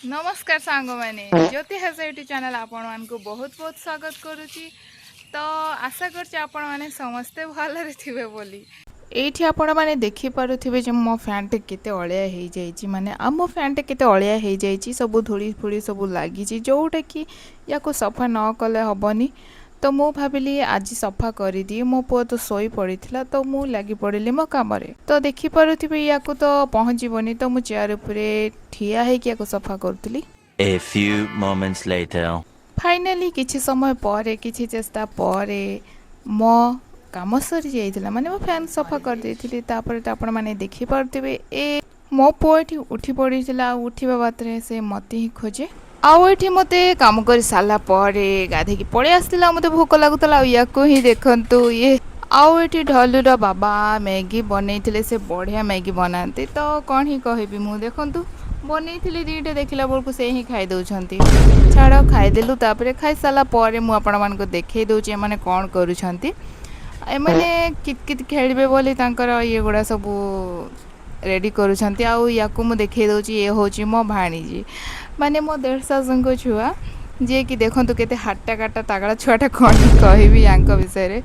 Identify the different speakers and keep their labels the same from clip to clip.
Speaker 1: ନମସ୍କାର ସାଙ୍ଗମାନେ, ଜ୍ୟୋତି ହାସ ୟୁଟ୍ୟୁବ୍ ଚ୍ୟାନେଲ୍ ଆପଣମାନଙ୍କୁ ବହୁତ ବହୁତ ସ୍ୱାଗତ କରୁଛି। ତ ଆଶା କରୁଛି ଆପଣମାନେ ସମସ୍ତେ ଭଲରେ ଥିବେ ବୋଲି। ଏଇଠି ଆପଣମାନେ ଦେଖିପାରୁଥିବେ ଯେ ମୋ ଫ୍ୟାନ୍ଟା କେତେ ଅଳିଆ ହେଇଯାଇଛି, ମାନେ ଆମ ଫ୍ୟାନ୍ଟା କେତେ ଅଳିଆ ହେଇଯାଇଛି। ସବୁ ଧୂଳି ଫୁଳି ସବୁ ଲାଗିଛି, ଯେଉଁଟାକି ୟାକୁ ସଫା ନ କଲେ ହେବନି। ତ ମୁଁ ଭାବିଲି ଆଜି ସଫା କରିଦିଏ। ମୋ ପୁଅ ତ ଶୋଇ ପଡ଼ିଥିଲା, ତ ମୁଁ ଲାଗି ପଡ଼ିଲି ମୋ କାମରେ। ତ ଦେଖିପାରୁଥିବେ, ୟାକୁ ତ ପହଞ୍ଚିବନି, ତ ମୁଁ ଚେୟାର ଉପରେ ଠିଆ ହେଇକି ୟାକୁ ସଫା କରୁଥିଲି।
Speaker 2: A few moments later.
Speaker 1: Finally କିଛି ସମୟ ପରେ, କିଛି ଚେଷ୍ଟା ପରେ ମୋ କାମ ସରିଯାଇଥିଲା, ମାନେ ମୋ ଫ୍ୟାନ୍ ସଫା କରିଦେଇଥିଲି। ତାପରେ ତ ଆପଣମାନେ ଦେଖିପାରୁଥିବେ, ଏ ମୋ ପୁଅ ଏଠି ଉଠି ପଡ଼ିଥିଲା ଆଉ ଉଠିବା ମାତ୍ରେ ସେ ମୋତେ ହିଁ ଖୋଜେ। ଆଉ ଏଠି ମୋତେ କାମ କରି ସାରିଲା ପରେ ଗାଧେଇକି ପଳେଇ ଆସିଥିଲା, ମୋତେ ଭୋକ ଲାଗୁଥିଲା। ଆଉ ୟାକୁ ହିଁ ଦେଖନ୍ତୁ ଇଏ। ଆଉ ଏଠି ଢଲୁର ବାବା ମ୍ୟାଗି ବନେଇଥିଲେ। ସେ ବଢ଼ିଆ ମ୍ୟାଗି ବନାନ୍ତି, ତ କ'ଣ ହିଁ କହିବି ମୁଁ। ଦେଖନ୍ତୁ, ବନେଇଥିଲି ଦୁଇଟା, ଦେଖିଲା ବେଳକୁ ସେ ହିଁ ଖାଇ ଦେଉଛନ୍ତି। ଛାଡ଼, ଖାଇଦେଲୁ। ତାପରେ ଖାଇସାରିଲା ପରେ ମୁଁ ଆପଣମାନଙ୍କୁ ଦେଖେଇ ଦେଉଛି ଏମାନେ କ'ଣ କରୁଛନ୍ତି। ଏମାନେ କିତ କିତ ଖେଳିବେ ବୋଲି ତାଙ୍କର ଇଏ ଗୁଡ଼ା ସବୁ ରେଡ଼ି କରୁଛନ୍ତି। ଆଉ ୟାକୁ ମୁଁ ଦେଖେଇ ଦେଉଛି, ଇଏ ହେଉଛି ମୋ ଭାଣିଜୀ, ମାନେ ମୋ ଦେଢ଼ଶାଶୁଙ୍କ ଛୁଆ, ଯିଏକି ଦେଖନ୍ତୁ କେତେ ହାଟା କାଟା ତାଗଡ଼ା ଛୁଆଟା। କ'ଣ ହିଁ କହିବି ୟାଙ୍କ ବିଷୟରେ?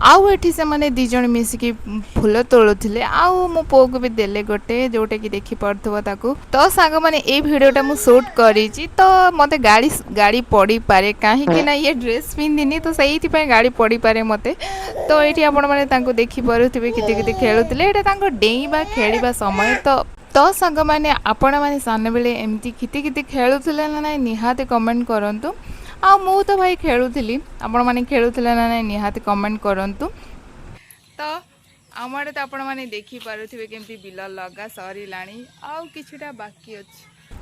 Speaker 1: ଆଉ ଏଠି ସେମାନେ ଦୁଇ ଜଣ ମିଶିକି ଫୁଲ ତୋଳୁଥିଲେ ଆଉ ମୋ ପୁଅକୁ ବି ଦେଲେ ଗୋଟେ, ଯେଉଁଟାକି ଦେଖିପାରୁଥିବ ତାକୁ। ତ ସାଙ୍ଗମାନେ, ଏଇ ଭିଡ଼ିଓଟା ମୁଁ ସୁଟ୍ କରିଛି, ତ ମୋତେ ଗାଳି ଗାଳି ପଡ଼ିପାରେ, କାହିଁକି ନା ଇଏ ଡ୍ରେସ୍ ପିନ୍ଧିନି, ତ ସେଇଥିପାଇଁ ଗାଳି ପଡ଼ିପାରେ ମୋତେ। ତ ଏଇଠି ଆପଣମାନେ ତାଙ୍କୁ ଦେଖିପାରୁଥିବେ, କେତେ କେତେ ଖେଳୁଥିଲେ। ଏଇଟା ତାଙ୍କ ଡେଇଁବା ଖେଳିବା ସମୟ। ତ ସାଙ୍ଗମାନେ, ଆପଣମାନେ ସାନବେଳେ ଏମିତି ଖିତି ଖିତି ଖେଳୁଥିଲେ ନା ନାହିଁ, ନିହାତି କମେଣ୍ଟ କରନ୍ତୁ। ଆଉ ମୁଁ ତ ଭାଇ ଖେଳୁଥିଲି, ଆପଣମାନେ ଖେଳୁଥିଲେ ନା ନାହିଁ, ନିହାତି କମେଣ୍ଟ କରନ୍ତୁ। ତ ଆମ ଆଡ଼େ ତ ଆପଣମାନେ ଦେଖିପାରୁଥିବେ କେମିତି ବିଲ ଲଗା ସରିଲାଣି, ଆଉ କିଛିଟା ବାକି ଅଛି।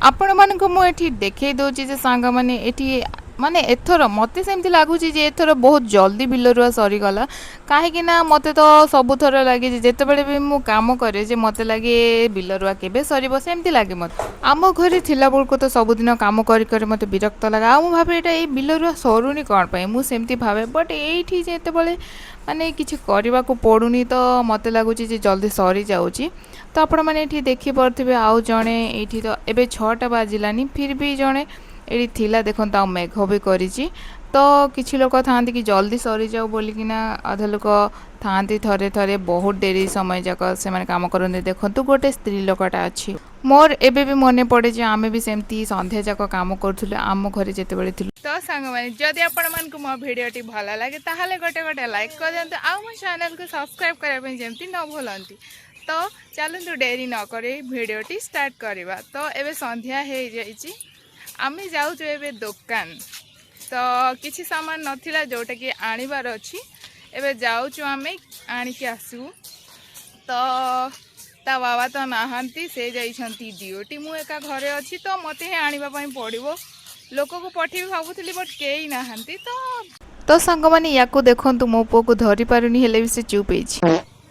Speaker 1: ଆପଣମାନଙ୍କୁ ମୁଁ ଏଠି ଦେଖେଇ ଦେଉଛି ଯେ ସାଙ୍ଗମାନେ, ଏଠି ମାନେ ଏଥର ମୋତେ ସେମିତି ଲାଗୁଛି ଯେ ଏଥର ବହୁତ ଜଲ୍ଦି ବିଲ ରୁଆ ସରିଗଲା। କାହିଁକି ନା ମୋତେ ତ ସବୁଥର ଲାଗେ ଯେ ଯେତେବେଳେ ବି ମୁଁ କାମ କରେ ଯେ ମୋତେ ଲାଗେ ବିଲ ରୁଆ କେବେ ସରିବ, ସେମିତି ଲାଗେ ମୋତେ। ଆମ ଘରେ ଥିଲା ବେଳକୁ ତ ସବୁଦିନ କାମ କରି କରି ମୋତେ ବିରକ୍ତ ଲାଗେ ଆଉ ମୁଁ ଭାବେ ଏଇଟା ଏଇ ବିଲ ରୁଆ ସରୁନି କ'ଣ ପାଇଁ, ମୁଁ ସେମିତି ଭାବେ। ବଟ୍ ଏଇଠି ଯେତେବେଳେ ମାନେ କିଛି କରିବାକୁ ପଡ଼ୁନି, ତ ମୋତେ ଲାଗୁଛି ଯେ ଜଲ୍ଦି ସରିଯାଉଛି। ତ ଆପଣମାନେ ଏଠି ଦେଖିପାରୁଥିବେ, ଆଉ ଜଣେ ଏଇଠି, ତ ଏବେ 6ଟା ବାଜିଲାନି, ଫିର୍ ବି ଜଣେ ଏଇଠି ଥିଲା। ଦେଖନ୍ତୁ, ଆଉ ମେଘ ବି କରିଛି। ତ କିଛି ଲୋକ ଥାଆନ୍ତି କି ଜଲ୍ଦି ସରିଯାଉ ବୋଲିକିନା, ଅଧା ଲୋକ ଥାଆନ୍ତି ଥରେ ଥରେ ବହୁତ ଡେରି ସମୟ ଯାକ ସେମାନେ କାମ କରନ୍ତି। ଦେଖନ୍ତୁ, ଗୋଟେ ସ୍ତ୍ରୀ ଲୋକଟା ଅଛି। ମୋର ଏବେ ବି ମନେ ପଡ଼େ ଯେ ଆମେ ବି ସେମିତି ସନ୍ଧ୍ୟା ଯାକ କାମ କରୁଥିଲୁ ଆମ ଘରେ ଯେତେବେଳେ ଥିଲୁ। ତ ସାଙ୍ଗମାନେ, ଯଦି ଆପଣମାନଙ୍କୁ ମୋ ଭିଡ଼ିଓଟି ଭଲ ଲାଗେ, ତାହେଲେ ଗୋଟେ ଗୋଟେ ଲାଇକ୍ କରିଦିଅନ୍ତୁ ଆଉ ମୋ ଚ୍ୟାନେଲକୁ ସବସ୍କ୍ରାଇବ୍ କରିବା ପାଇଁ ଯେମିତି ନ ଭୁଲନ୍ତି। ତ ଚାଲନ୍ତୁ, ଡେରି ନ କରି ଭିଡ଼ିଓଟି ଷ୍ଟାର୍ଟ କରିବା। ତ ଏବେ ସନ୍ଧ୍ୟା ହେଇଯାଇଛି, ଆମେ ଯାଉଛୁ ଏବେ ଦୋକାନ। ତ କିଛି ସାମାନ ନଥିଲା, ଯେଉଁଟାକି ଆଣିବାର ଅଛି। ଏବେ ଯାଉଛୁ ଆମେ, ଆଣିକି ଆସିବୁ। ତ ତା ବାବା ତ ନାହାନ୍ତି, ସେ ଯାଇଛନ୍ତି ଡ୍ୟୁଟି, ମୁଁ ଏକା ଘରେ ଅଛି, ତ ମୋତେ ହିଁ ଆଣିବା ପାଇଁ ପଡ଼ିବ। ଲୋକକୁ ପଠେଇବି ଭାବୁଥିଲି, ବଟ୍ କେହି ନାହାନ୍ତି। ତ ତ ସାଙ୍ଗମାନେ, ୟାକୁ ଦେଖନ୍ତୁ, ମୋ ପୁଅକୁ ଧରି ପାରୁନି, ହେଲେ ବି ସେ ଚୁପ୍ ହେଇଛି।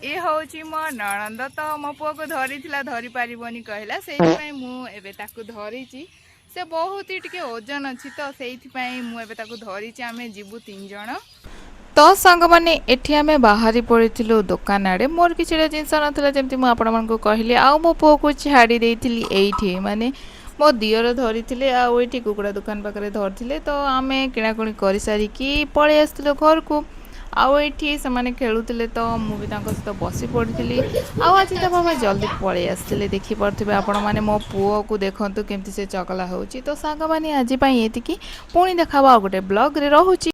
Speaker 1: ଇଏ ହେଉଛି ମୋ ନଣନ୍ଦ। ତ ମୋ ପୁଅକୁ ଧରିଥିଲା, ଧରି ପାରିବନି କହିଲା, ସେଇଥିପାଇଁ ମୁଁ ଏବେ ତାକୁ ଧରିଛି। ସେ ବହୁତ ହି ଟିକେ ଓଜନ ଅଛି, ତ ସେଇଥିପାଇଁ ମୁଁ ଏବେ ତାକୁ ଧରିଛି। ଆମେ ଯିବୁ ତିନି ଜଣ। ତ ସାଙ୍ଗମାନେ, ଏଠି ଆମେ ବାହାରି ପଡ଼ିଥିଲୁ ଦୋକାନ ଆଡ଼େ। ମୋର କିଛିଟା ଜିନିଷ ନଥିଲା, ଯେମିତି ମୁଁ ଆପଣମାନଙ୍କୁ କହିଲି। ଆଉ ମୋ ପୁଅକୁ ଛାଡ଼ି ଦେଇଥିଲି ଏଇଠି, ମାନେ ମୋ ଦିଅର ଧରିଥିଲେ ଆଉ ଏଇଠି କୁକୁଡ଼ା ଦୋକାନ ପାଖରେ ଧରିଥିଲେ। ତ ଆମେ କିଣାକୁଣି କରିସାରିକି ପଳେଇ ଆସିଥିଲୁ ଘରକୁ। ଆଉ ଏଇଠି ସେମାନେ ଖେଳୁଥିଲେ, ତ ମୁଁ ବି ତାଙ୍କ ସହିତ ବସି ପଡ଼ିଥିଲି। ଆଉ ଆଜି ତ ବାବା ଜଲ୍ଦି ପଳେଇ ଆସିଥିଲେ। ଦେଖିପାରୁଥିବେ ଆପଣମାନେ, ମୋ ପୁଅକୁ ଦେଖନ୍ତୁ କେମିତି ସେ ଚଗଲା ହେଉଛି। ତ ସାଙ୍ଗମାନେ, ଆଜି ପାଇଁ ଏତିକି। ପୁଣି ଦେଖାହେବ ଆଉ ଗୋଟେ ବ୍ଲଗ୍ରେ। ରହୁଛି।